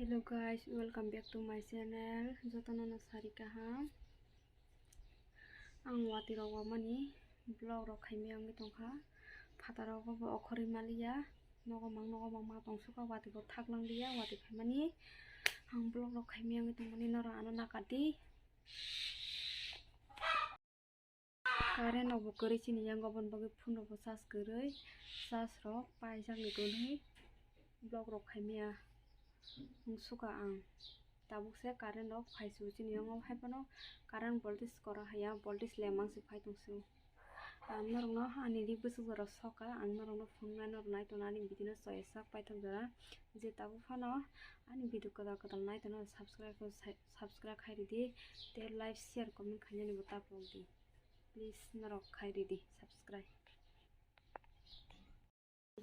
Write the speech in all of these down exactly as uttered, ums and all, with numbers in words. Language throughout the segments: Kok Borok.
Hello guys, welcome back to my channel. Jotono no sari kaham. Ang watwi rok wamani vlog rok khaimaya wngwi tongkha. Phataro bo okhorwi maliya. Nogo mang nogo mang ma tongsuka, watwi bo thaklang liya, watwi phaimani. Ang vlog rok khaimaya wngwi tongmani norok ano nakar di. Current rok bo kwrwi chini yango, aboni bagwi phone rok bo charge kwrwi, charge rok paijak ni tonwi vlog rok khaimaya wngsuka ang. Tabuk se current rok phaisu chini yango, haiphano current voltage kwrak haya, voltage lemang se phai tongsu. Ang norokno ani ri bwswk jora soka, ang norokno phunuknai, norok nai tongna ani video no choya sak paithak jora. Je tabuk phano ani video kwtal kwtal nai tongna subscribe khe, subscribe khai ridi, tei like, share, comment khainani bo ta phunuk di. Please norok khai ridi subscribe.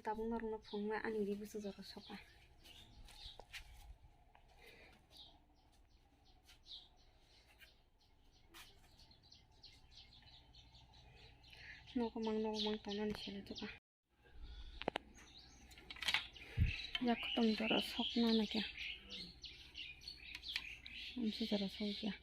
Tabuk norokno phunuknai ani ri bwswk jora soka. Nogo mang nogo mang tongnani sele soka. Yak kutung jora sokna naikha. Amsi jora sokya.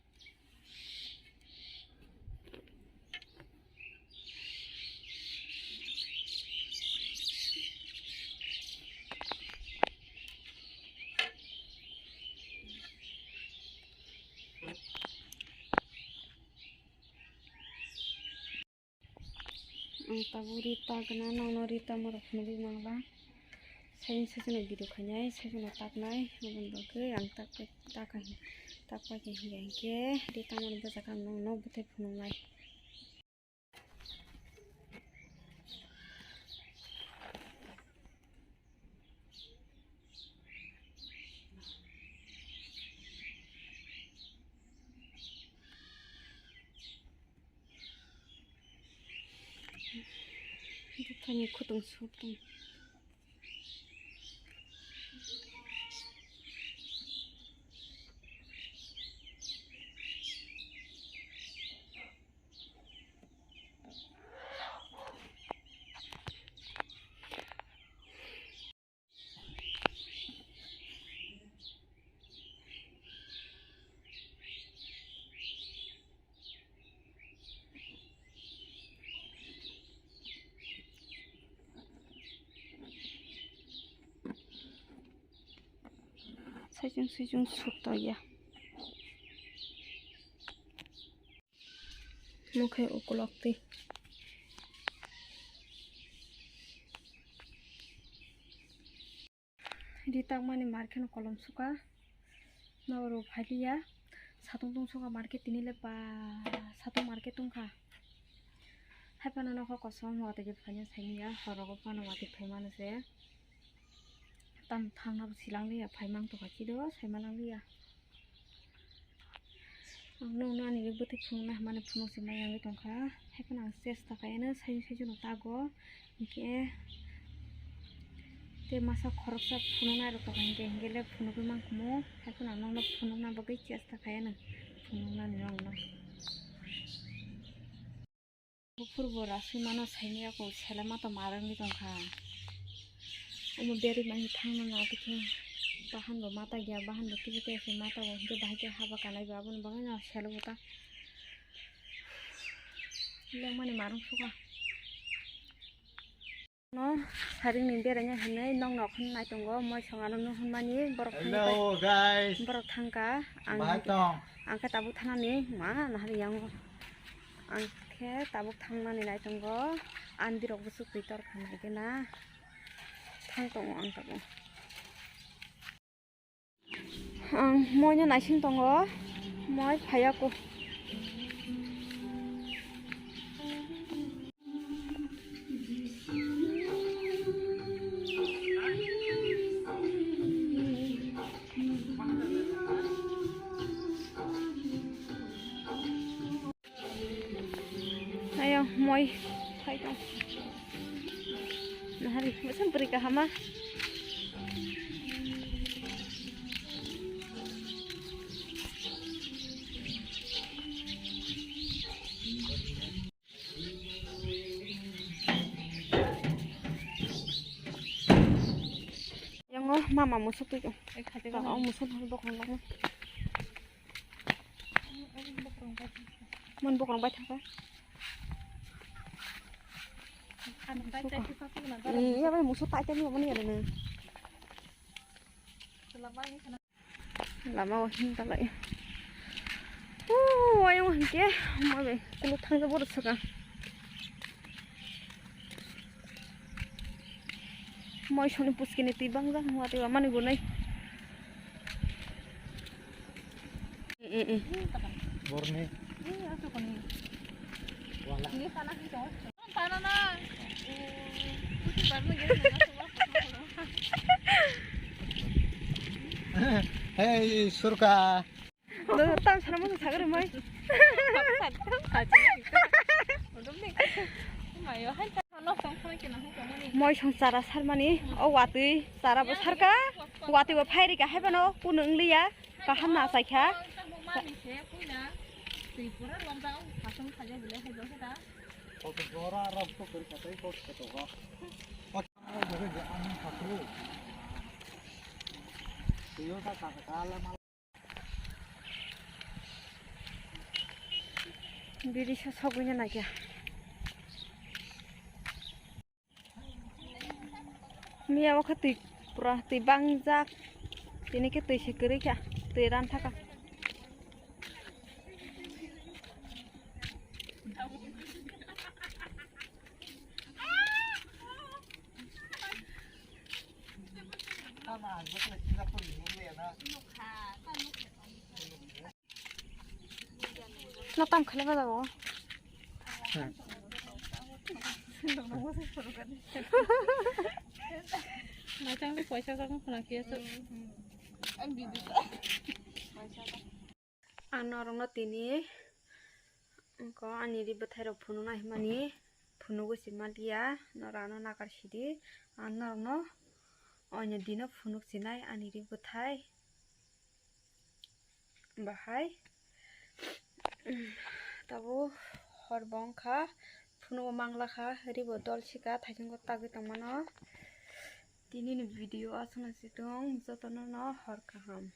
Ang tabuk ri ta gana, nono ri ta morok phunugwi mangla. Saini saichwno video khainai, saichwno taknai, aboni bagwi ang tak, tak, tak pai khe hinkhe ri ta mani bwsakhe ang nono bwthai phunuknai. Buphani khutang sukthang. Saichung saichung sukto ya. Mokhe ukulok twi. Ri takmani market no kolom suka. Noro phailiya. Satung tung suka market tini le ba satung market tungkha. Haiphano nokho kosom watwi khe phaina sainiya. Horogo phano watwi phaimano se. Tam thangna bo silangliya, phaimang tongkha chido, saima langliya. Ang nokno ani bwtwi phunukna hwnmani phunuk se mai yangwi tongkha. Haiphano ang chesta khaiyano, saichung saichung no tago. Hinkhe tei masa khoroksa phunuknai rok tongkha, hinkhe, hinkhe le phunugwi mankhumu. Haiphano ang nokno phunukna bagwi chesta khaiyano, phunuknani nokno. Buphurbo rasui mano saini yaku sele mata marangwi tongkha. Omo berwi mani thangna na tongkhe bahanbo mata gya, bahanbo kisa kisa se mata o, hinkhe bahai khe haba kanai bo, aboni bagwi no selo bo ta lengmani marang suka. No saringni beraina hinwi nokno khwnwi nai tongo, moi songano nuhunmani borok thangwi pai-, hello guys, borok thangkha, ang bahai tong, ang khe tabuk thanani ma nahari yango, ang khe tabuk thangnani nai tongo, andirok bwswk twi torkha naikhe na thang tongo ang tabuk. Ang moino naising tongo, moi phaiya ko. Ayo, moi phai tong. Nahari, bwsa bwrwi kahama. Yango ma Ma musu tu. Oh, musu tu bokong bokong. Mon bokong bai thaka. Iya bai musu tai tai mo mani ada na. Lama o hin talai. Oh, ayong hingke mo be kulo thangja boro saka. Moi soni puskini twi bangjak hwnwa twi mani gunai. Borni. Hey, Surka. Tam sana mo sagre mai. Moi song chara sarmani, o watwi chara bo sarka, watwi bo phairi ka haibano, kunu wngliya, kaham na chaikha. Biri sa sogwino naikha. Miya o khe twi pura twi bangjak. Tini khe twi se kwrwi kha. Twi ran thaka. No tam khale ba dago. Machang ni poisa sakang khna kiya so. Ang norokno tini wngkha ani ri bwthairok phunukna himani phunugwi se manliya, norok ano nakar sidi, ang norokno oinw dino phunuk sinai ani ri bwthai bahai. Tabuk hor bo wngkha, phunugo manglakha, ribo dol sika, thaichungo tagwi tongmano. Tinini video aswkno se tong, jotono no hor kaham.